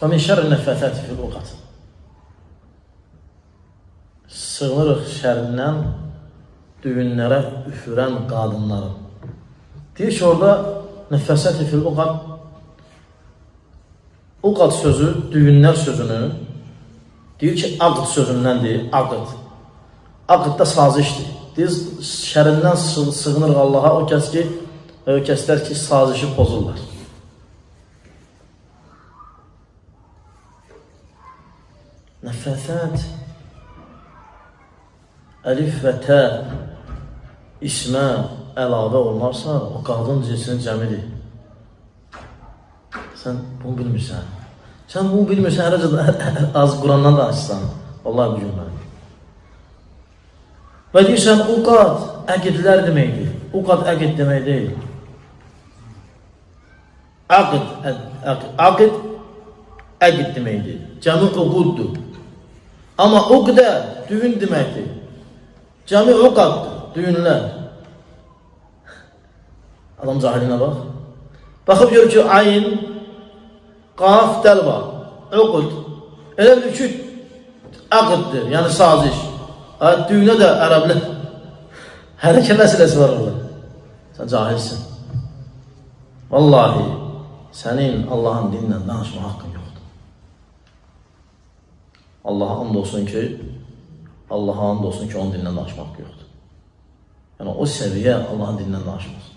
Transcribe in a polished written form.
Və min şərri nəffəsəti fil uqad. Sığınırıq şərrindən düyünlərə üfürən qadınların. Deyir ki, orada nəffəsəti fil uqad, uqad sözü, düyünlər sözünü deyir ki, aqd sözündəndir, aqd. Aqd da sazişdir. Deyir, şərindən sığınırıq Allaha o kəs ki, o kəslər ki, sazişi pozurlar. Nəffəsət, əlif və tə ismə əlavə olunarsa, o qadın cinsinin cəmidir. Sən bunu bilmirsən. Sən bunu bilmirsən, hər az Qurandan danışsan. Vallahi bu gün mən. Və deyirsən, uqad əqidlər deməkdir. Uqad əqid demək deyil. Əqid, əqid, əqid deməkdir. Cəmi uquddur. Amma uqdə düyün deməkdir. Cəmi uqaddır, düyünlər. Adam cahilinə bax. Baxıb gör ki, ayn, qaf, dəl var. Uqud. Elə bilir ki, əqiddir, yəni saziş. Düyünə də ərəblər hərəkə məsələsi var orada. Sən cahilsin. Vallahi, sənin Allahın dininlə danışma haqqın yoxdur. Allaha and olsun ki, Allaha and olsun ki, onun dinindən danışmaq haqqı yoxdur. Yəni o səviyyə Allahın dinindən danışmaz.